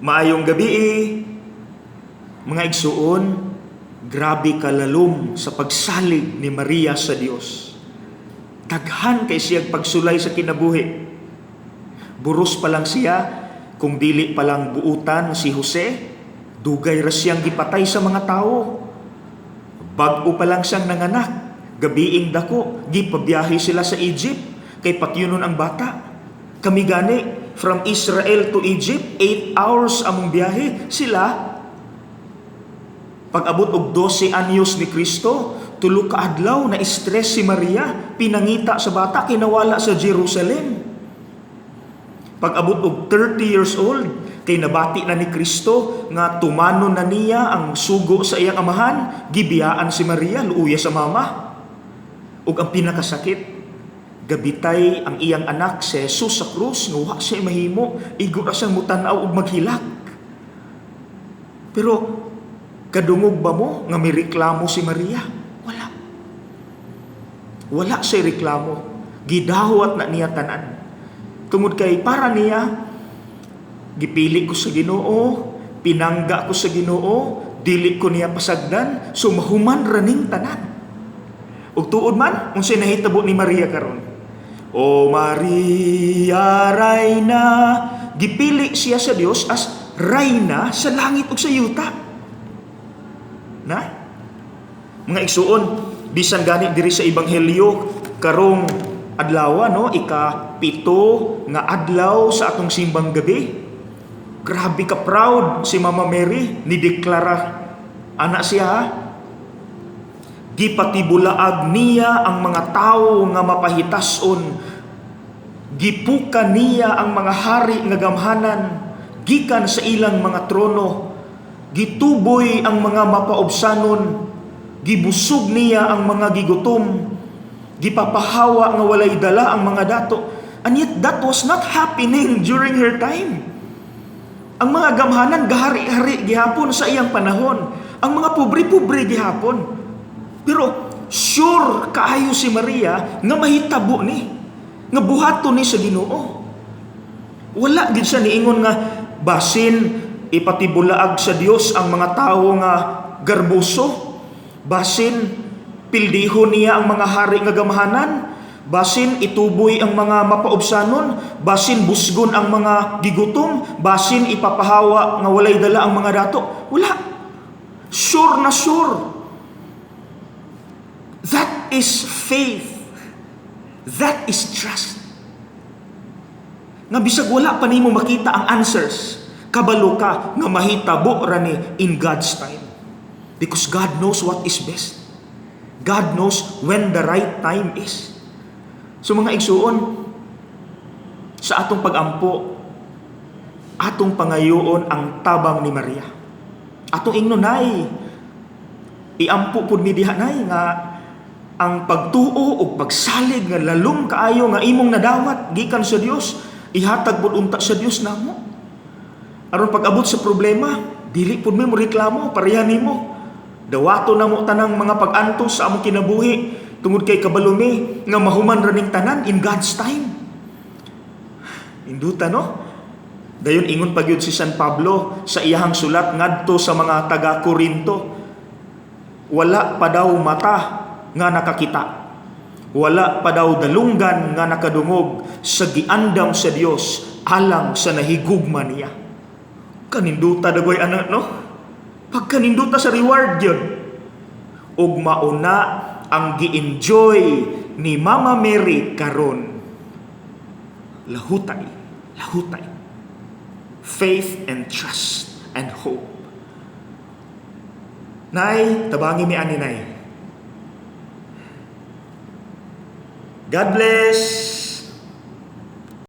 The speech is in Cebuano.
Maayong gabi, mga igsuon. Grabe kalalom sa pagsalig ni Maria sa Dios. Daghan kay siyang pagsulay sa kinabuhi. Buros pa lang siya, kung dili pa lang buutan si Jose, dugay ra siyang gipatay sa mga tao. Bag-o pa lang siyang nanganak, gabiing dako, gipabiyahe sila sa Egypt, kay patyunon ang bata. Kami gani, from Israel to Egypt, 8 hours among biyahe. Sila, pag-abot og 12 anyos ni Kristo, tulo ka adlaw na stress si Maria, pinangita sa bata, kinawala sa Jerusalem. Pag-abot og 30 years old, kay nabati na ni Kristo nga tumanon na niya ang sugo sa iyang amahan, gibiyaan si Maria, luuya sa mama. Ug ang pinakasakit, gabitay ang iyang anak si Jesus sa krus, nga wa siya mahimo, igo ra siyang mutan-aw ug maghilak. Pero kadungog ba mo nga may reklamo si Maria? Wala. Wala siya reklamo. Gidawat na niya tanan. Tungod kay para niya, gipili ko sa Ginoo, pinangga ko sa Ginoo, dili ko niya pasagdan, so mahuman raning tanan. Ug tuod man, unsay nahitabo ni Maria karon? O Maria Reyna, gipili siya sa Dios as reyna sa langit ug sa yuta. Na? Mga igsuon, bisan gani diri sa Ebanghelyo karong adlaw, no, ika-7 nga adlaw sa atong simbang gabi. Grabe ka proud si Mama Mary ni deklara ana siya, ha? Gipatibulaag niya ang mga tawo nga mapahitason. Gipuka niya ang mga hari nga gamhanan gikan sa ilang mga trono. Gituboy ang mga mapaubsanon. Gibusog niya ang mga gigutom. Gipapahawa nga walay dala ang mga dato. And yet that was not happening during her time. Ang mga gamhanan gahari-hari gihapon sa iyang panahon. Ang mga pobre-pobre gihapon. Pero sure kaayo si Maria nga mahitabo ni, nga buhaton ni sa Ginoo. Wala gid siya niingon nga basin ipatibulaag sa Dios ang mga tawo nga garboso. Basin pildihon niya ang mga hari nga gamhanan. Basin ituboy ang mga mapaubsanon, basin busgon ang mga gigutom, basin ipapahawa nga walay dala ang mga dato. Wala. Sure na sure. That is faith. That is trust. Nga bisag wala pa nimo makita ang answers, kabalo ka nga mahitabo ra ni in God's time. Because God knows what is best. God knows when the right time is. So mga igsuon, sa atong pagampo, atong pangayoon ang tabang ni Maria. Atong ingnon, "Nay, iampo pud mi diha, Nay, nga ang pagtuo ug pagsalig nga lalom kaayo nga imong nadawat gikan sa Dios, ihatag pud unta sa Dios namo. Aron pag-abot sa problema, dili pud mi mo reklamo pareha nimo. Dawato namo tanang mga pag-antos sa among kinabuhi tungod kay kabalo mi nga mahuman ra ning tanan in God's time." Induta, no? Dayon ingon pa gyud si San Pablo sa iyahang sulat ngadto sa mga taga Korinto, wala pa daw mata nga nakakita, wala pa daw dalunggan nga nakadungog sa giandam sa Dios alang sa nahigugma niya. Kaninduta dagoy ana, no? Pagkaninduta sa reward yun. Ug mauna ang gi-enjoy ni Mama Mary karon. Lahutay, lahutay. Faith and trust and hope. Nay, tabangi mi ani, Nay. God bless.